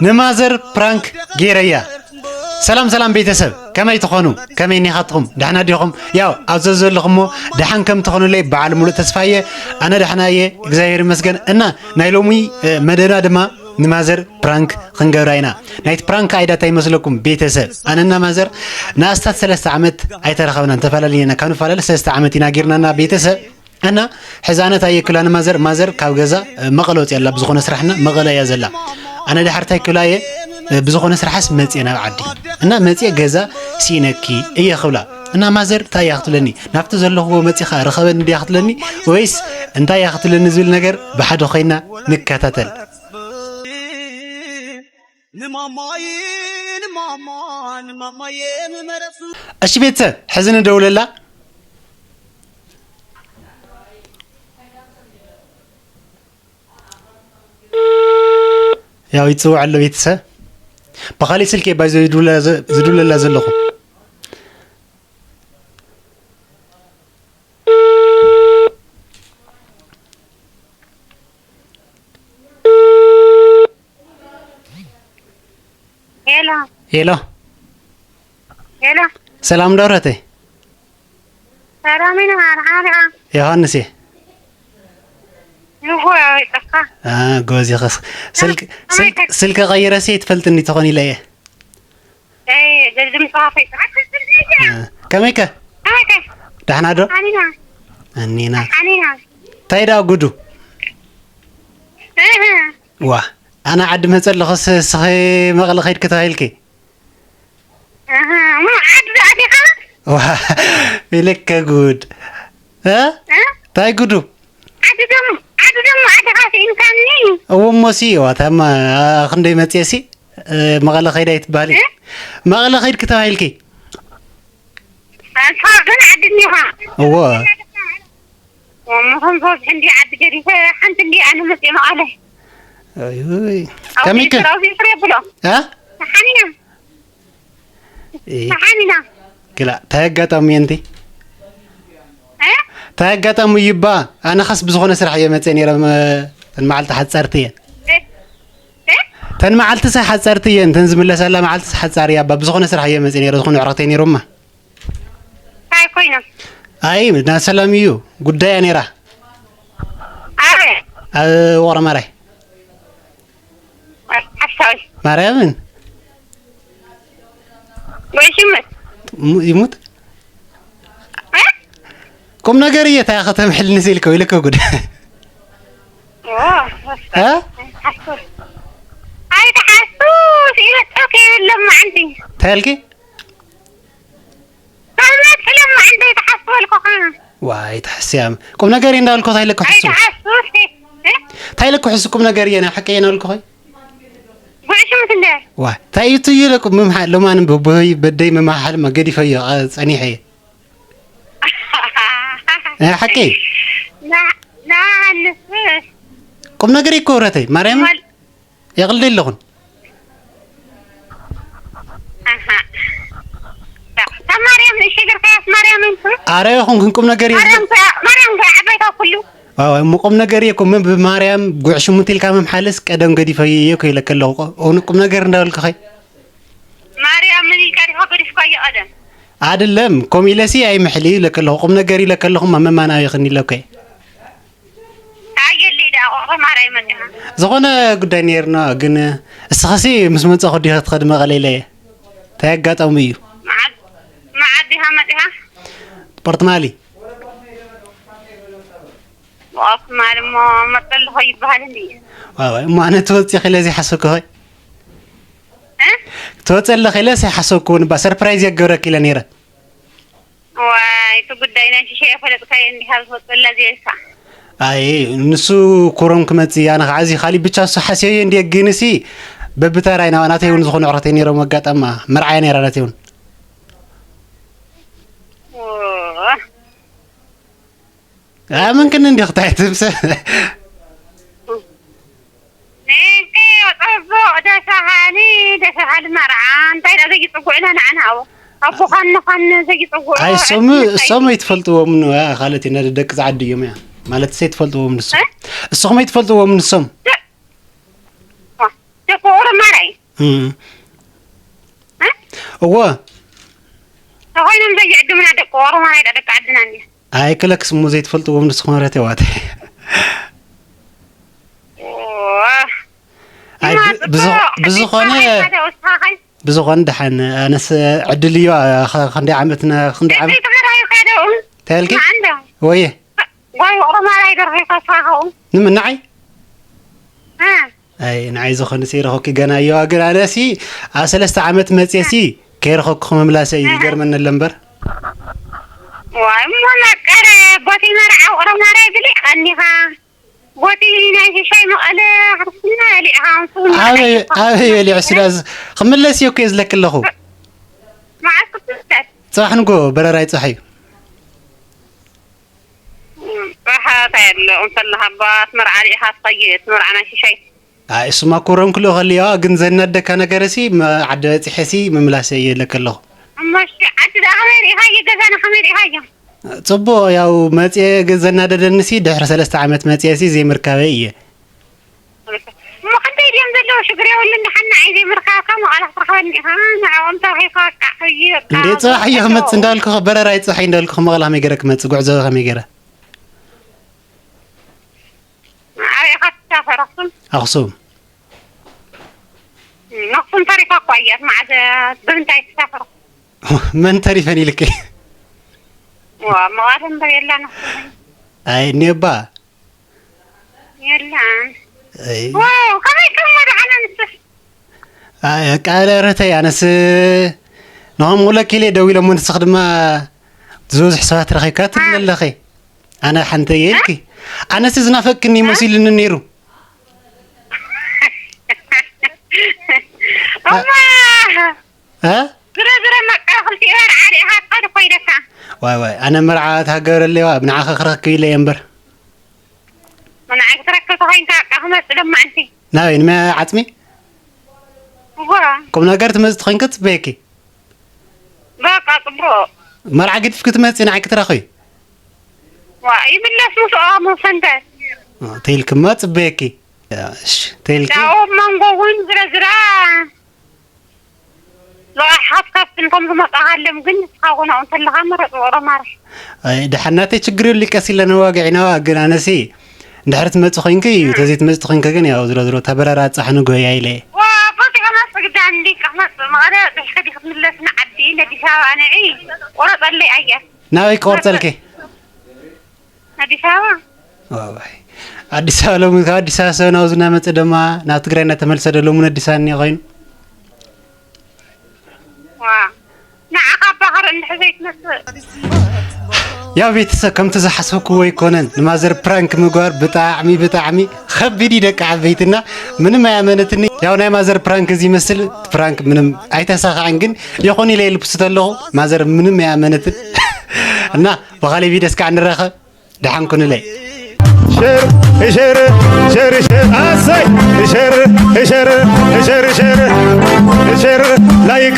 ንማዘር ፕራንክ ገይረያ። ሰላም ሰላም ቤተሰብ፣ ከመይ ትኾኑ? ከመይ ኒኻትኹም? ደሕና ዲኹም? ያው ኣብ ዘዘለኹሞ ደሓን ከም ትኾኑለይ በዓል ሙሉእ ተስፋ እየ። ኣነ ደሕና እየ፣ እግዚኣብሔር ይመስገን። እና ናይ ሎሚ፣ እ፣ መደብና ድማ ንማዘር ፕራንክ ክንገብራ ኢና። ናይቲ ፕራንክ ኣይዳ እንታይ ይመስለኩም ቤተሰብ? ኣነና ማዘር ንኣስታት ሰለስተ ዓመት ኣይተራኸብናን፣ ተፈላለና። ካብ ንፈላለ ሰለስተ ዓመት ኢና ጌርናና ቤተሰብ። እና ሕዚ ኣነ እንታይ እየ ክብላ ንማዘር፣ ማዘር ካብ ገዛ፣ እ፣ መቐለ ወፂኣ ኣላ፣ ብዝኾነ ስራሕና መቐለ እያ ዘላ። ኣነ ድሓር እንታይ ክብላ እየ፣ እ፣ ብዝኾነ ስራሕስ መፅየ ናብ ዓዲ። እና መፅየ ገዛ ስኢነኪ እየ ክብላ። እና ማዘር እንታይ እያ ክትብለኒ? ናብቲ ዘለኽዎ መፂኻ ርኸበኒ ድያ ክትብለኒ? ወይስ እንታይ እያ ክትብለኒ ዝብል ነገር ብሓደ ኮይና ንከታተል። ንማማይ፣ ንማማ፣ ንማማየ ምመረሱ። እሺ ቤተሰብ፣ ሕዚ ንደውለላ። ያው ይጽውዕ ኣሎ ቤተሰብ። ብኻሊእ ስልኪ እየ ባይዘ ዝድውለ-፣ ዝድውለላ ዘለኹ። ሄሎ። ሄሎ። ሄሎ። ሰላም ዶ ረተይ? ሰላም ኢና፣ ደሓን ዲኻ? ዮሃንስ እየ። ይሆ፣ ያው ይጠፋ። አ፣ ጎበዝ ኢኸ። ስልክ፣ ከመይ ስልክ፣ ከ-? ስልኪ ቀይረሲ ትፈልጥኒ ትኾን ኢለ እየ። ኤይ፣ ድምፅኻ ፈይጡ። አ፣ ከመይ ከ? ከመይ ከ? ደሕና ዶ? ደሓን ኢና። ኣኒና። ደሓን ኢና። እንታይ ደኣ ጉዱ? እህ። ዋ፣ ኣነ ዓዲ መጸ ኣለኹስ፣ እስኺ መቐለ ኸይድኪ ተባሂልኪ? ኣሃ፣ እሞ ዓዲ ኣዴኻ? ዋ፣ ኢለከ ጉድ። እ? እ? ታይ ጉዱ? ዓዲ ደሞ፣ ዓዲ ደሞ ኣዴኻ ስኢንካኒ? እዎ፣ እሞሲ፣ ዋ፣ ታማ፣ ኣ፣ ክንደይ መጽየሲ? እ፣ መቐለ ኸይዳ ይትበሃሊ? እ? መቐለ ኸይድኪ ተባሂልኪ? ኣንታ ግን ዓዲ እኒኻ? እዎ። እሞ ከም ዝበዝሕ እንዲ ዓዲ ገዲፈ ሓንቲ እንዲ ኣነ መፅእ መቐለ። ኣይ፣ ውይ። ኣብዚ ከመይ ከ? ስራ፣ ኣብዚ ስራ የብሎ። እ? ተሓኒና። እ። ተሓኒና። ግላ፣ ታይ ኣጋጣሚ እየ እንቲ? እ? ታይ ኣጋጣሚ እዩ እባ? ኣነ ኸስ ብዝኾነ ስራሕ እየ መፅእ ነይረ፣ መ-፣ ተን መዓልቲ ሓፃርቲ እየ። እ? እ? ተን መዓልቲ ሳይ ሓፃርቲ እየ፣ እንተን ዝምለሳላ መዓልቲ ሳይ ሓፃሪ እያ እባ። ብዝኾነ ስራሕ እየ መፅእ ነይረ፣ ዝኾነ ዕረክተይ ነይሮማ። እንታይ ኮይኖም? ኣይ፣ ናይ ሰላም እዩ ጉዳያ ነይራ። ኣበይ? ኣብ ውቕሮ ማርያም። ሓሳዊ። ማርያምን? ወይ ሽመት? ሙ-፣ ይሙት? እ? ቁም ነገር እየ፣ እንታይ ከተምሕልኒ ሲልከ ኢለከ ጉድ። ኦ፣ እ? ኣይትሓሱ። ኣይትሓሱ፣ ሲመት ኦኬ፣ የብሎም መዓልቲ። እንታይ ኣልኪ? ሰውነት ስለማ እንደ ተሓስበልኩኻ። ዋይ፣ ተሓስያም። ቁም ነገር እንዳበልኩ እንታይ ኢለኩ ሕሱ? ኣይትሓስብ። እ? እንታይ ኢለኩ ሕሱ? ቁም ነገር እየ፣ ናይ ሓቂ እየ እናበልኩ ኸይ? ጉዕሽ ምስ እንደ? ዋይ፣ እንታይ እዩ ትዩ ኢለኩ? ምምሓ-፣ ሎማን ብቦይ በደይ ምምሓል መገዲፈዮ፣ ኣ፣ ጸኒሐ እየ። ናይ ሓቂ? ና-፣ ና-፣ ንስ-፣ ቁም ነገር እኮ ውረተይ፣ ማርያም። ማል-፣ የቕልደ ኣለኹን። ኣሃ። እታ ማርያም ንእሽተይ ገርካያስ ማርያም እንቱ? ኣረ ይኹንክን ቁም ነገር እዩ። ማርያም ከ-፣ ማርያም ከ ዓባይታ ኩሉ? ዋው፣ እሞ ቁም ነገር እየ እኮ። ምን ብማርያም ጉዕ ሽሙንት ኢልካ ምምሓልስ ቀደም ገዲፈዮ እየ እኮ ኢለከ ኣለኹ። እኮ እውን ቁም ነገር እንዳበልኩ ኸይ? ማርያም ምን ኢልካ ዲኻ ገዲፍካዮ ቀደም? ኣድለም፣ ከምኡ ኢለሲ ኣይምሕል እዩ ኢለከ ኣለኹ። ቁም ነገር ኢለከ ኣለኹ፣ መመማን ኣበይኽን ኢለኮ እየ። ኣየለይ ደኣ ቆቕሪ ማርያም መጺኻ። ዝኾነ ጉዳይ ነይርና፣ ግን እስኻሲ ምስ መጻኹ ዲኻ ትኸዲ መቐለ ኢለ እየ። እንታይ ኣጋጣሚ እዩ? መዓድ-፣ መዓድ ዲኻ መጺኻ? ፖርትማሊ። ፖርትማሊ እሞ መጸ ኣለኹ ይበሃል እንድዩ። ዋይ፣ ዋይ፣ እሞ ኣነ ትወጺ ኢኺ ኢለ ዘይሓሰብኩ ኸይ? እ? ትወጺ ኣለኺ ኢለ ዘይሓሰብኩ እውን እባ ሰርፕራይዝ የገብረኪ ኢለ ነይረ። ዋይ፣ እቲ ጉዳይ ናይ ሽሸ የፈለጥካዮ እንዲኻ ዝፈጸላ ዜሳ። ኣይ፣ ንሱ ኮሮም ክመጽእ፣ ኣነ ኸዓ እዚ ካሊእ ብቻ እሱ ሓስዮዮ እንድየ፣ ግንሲ በብተራይ ናባ ናተይ እውን ዝኾኑ ኣዕሩኽተይ ነይሮም፣ ኣጋጣማ መርዓያ ነይራ ናተይ እውን። ኦ። ኣመንክኒ እንዲኺ ታይ ትምሰ-? እንቂ ጽቡቕ፣ ደስ በሃሊ፣ ደስ በሃሊ መርዓ። እንታይ ደኣ ዘይጽጉዑና ንዓና፣ ኣቦኻን ንኻን ዘይጽጉዑ ኣይ፣ እሶም፣ እንታይ እሶም ኣይትፈልጥዎም፣ ዋ፣ ካልኦት ኢና፣ ደቂ ጻዕዲ እዮም፣ እያ። ማለት፣ ሰይ ትፈልጥዎም ንሶም። እ? እስኹም ኣይትፈልጥዎም ንሶም። ደ-፣ ዋ፣ ደቂ ኦሮማራይ። እም። እ? እወ። ተኾይኖም ዘይዕድሙና ደቂ ኦሮሞ ናይ ደቂ ዓድና እንዲ። ኣይክለክስ እሞ ዘይትፈልጥዎም ንስኹም ረት የዋት። ኦ። ኣይ፣ እማ ብ-፣ ብዝኾ-፣ ጽቡቕ፣ ብዝኾነ፣ ጽቡቕ፣ ሓደ ወስኻኸይ። ብዝኾነ ደሓን፣ ኣነስ ዕድል እዩ፣ ኸ-፣ ክንደይ ዓመት ነ-፣ ክንደይ ዓመት? ደቂ ተመራዩ ካደኡ። እንታይ ኢልኪ? ማዓንዶ። ወየ። ጓይ ኦሮማራይ ደርኺ ከስኻኸኡ። ንምንዓይ? እ። ኣይ፣ ንዓይ ዝኾነ ሰይረኸኪ ገና እየዋ፣ ግን ኣነሲ ኣብ ሰለስተ ዓመት መጽየሲ ከይረኸኩ ክመምላሰ እዩ ዝገርመኒ ኣሎ እምበር። ዋይ፣ እሞ መቀረ፣ ቦቲ መርዓ ኦሮማራይ ብሊዕ ቀኒኻ። ቦቲ ናይ ሽሻይ መቐለ ክርስትና በሊዕኻ፣ ምስ ቡና ኣበይ፣ ቀኒኻ። ኣበይ በሊዑ ስዳዝ ክምለስ እየ እኮ እየ ዝለኪ ኣለኹ። መዓስ ክትምለስ? ጽባሕ ንጎ በረራይ ጽባሕ እዩ። እም፣ ጽባሕ እንታይ ኣሎ? እንተለኻ ኣባት መርዓ ሪኢኻ ትኸይድ፣ መርዓ ናይ ሽሻይ። ኣይ፣ እሱማ ኮረም ክልኦ ከልዮ፣ ግን ዘናደካ ነገርሲ፣ መ-፣ ዓዲ በጺሐሲ ምምላሰ እየ ኢለኪ ኣለኹ። እሞ እሺ፣ ዓዲ ደኣ ከመይ ርኢኻዮ? ገዛና ከመይ ርኢኻዮ? ጽቡቕ፣ ያው መጽየ ግ-፣ ዘናደደንሲ፣ ድሕሪ ሰለስተ ዓመት መጽየሲ ዘይምርካበይ እየ። እሞ ክንደይ ድዮም ዘለዉ? ሽግር የብሉን፣ ደሓን ንዓይ ዘይምርካብካ መቐለ ክትረኽበኒ ኢኻ፣ ንዕኦም ተረኺብካ በቃ፣ ሕጂ በቃ፣ እንዴ፣ ጽባሕ እየ ክመጽእ እንዳልኩ፣ በረራይ ጽባሕ እንዳልኩ፣ መቐለ ከመይ ገይረ ክመጽእ፣ ጉዕዞ ከመይ ገይረ? ኣበይ ኢኻ ትሳፈር? ኣኽሱም? ኣኽሱም። እም፣ ኣኽሱም ተሪፋ እኳ እያ። መዓዝ፣ ብምንታይ ትሳፈር? መን ተሪፈን ኢልኪ? ዋ፣ መቐለ እምበር የላን ኣኽሱም። ኣይ፣ እኒኦባ። የላን። ኣይ። ዋው፣ ከመይ ከም መድሓነ ንስስ? ኣይ፣ በቃ፣ ኧረ ተይ፣ ኣነስ ንኸም ውለኪ ኢለ ደዊለ እሞ ንስኺ ድማ ዝበዝሕ ሰባት ረኺብካ ትብሊ ኣለኺ። ኣነ ሓንቲ እየ ኢልኪ። ኣነስ ዝናፈቅክኒ መሲሉኒ ነይሩ። እማ! እ? ዝረ ዝረ መቃ ክልቲኡ መርዓ ሪኢኻ ትኸድ ኮይደካ። ዋይ ዋይ፣ ኣነ መርዓ እታ ሃገር ኣለዋ፣ ብንዓኸ ክረክብ ኢለ እየ እምበር። ንዓይ ክትረክብ ተኾይንካ በቃ ክመጽእ ሎማዕንቲ። ናበይ? ንመ-፣ ዓጽሚ? እዋ። ቁም ነገር ትመጽእ ተኾይንካ ትጽበየኪ። በቃ ጽቡቕ። መርዓ ግድፍ ክትመጽእ ንዓይ ክትረኽቢ። ዋ፣ ይምለስ ምስኦ መሰንተ። ኦ፣ ተይልክማ ጽበየኪ። እሺ፣ ተይልኪ። ዳኡ መንጎ እውን ዝረ ዝራ። ልቓሕ ሃብካፍትን ከም ዝመጻኻሎም ግን ንስኻ እውን ኣብኡ እንተለኻ ምረጽ ኦሮማራ። ኣይ፣ ደሓን ናተይ ችግር የብሉ፣ ቀስ ኢለ ነዋግዕ ኢና፣ ግን ኣነሲ እንድሕር ትመጽእ ኮይንኪ እዩ፣ ተዘይትመጽእ ኮይንኪ ግን ያው ዝሮ ዝሮ እታ በረራ ኣጻሕኒ ጎያ ኢለ እየ። ዋ፣ ኣቦቲ ከማስ ግዳ እንዲ ክመጽእ መቐለ ብሕጂ ክትምለስ ንዓዲ ነዲስ ኣበባ ንዒ ቆረጸለይ ኣየር። ናበይ ክቆርጸልኪ? ኣዲስ ኣበባ። ዋይ። ኣዲስ ኣበባ ሎሚ ካብ ኣዲስ ኣበባ ሰብ ናብዚ እናመጸ ድማ ናብ ትግራይ እናተመልሰ ዶ ሎሚ ነዲስ ኣበባ እኒኦ ኮይኑ? ዋ። ንዓኻ ኣባኽር እንድሕር ዘይትመጽእ። ያው ቤተሰብ ከምቲ ዝሓሰብክዎ ኣይኮነን። ንማዘር ፕራንክ ምግባር ብጣዕሚ ብጣዕሚ ከቢድ እዩ ደቂ ዓበይትና። ምንም ኣያመነትኒ። ያው ናይ ማዘር ፕራንክ እዚ ይመስል ፕራንክ ምንም ኣይተሳኻዕን፣ ግን ይኹን ኢለ ልብስት ኣለኹ። ማዘር ምንም ኣያመነትን። እና ብኻሊእ ቪድዮ እስካዕ ንራኸብ። ደሓን ኩኑለይ። ሸር፣ ሸር፣ ሸር፣ ሸር፣ ኣሰይ! ሸር፣ ሸር፣ ሸር፣ ሸር፣ ሸር፣ ላይክ።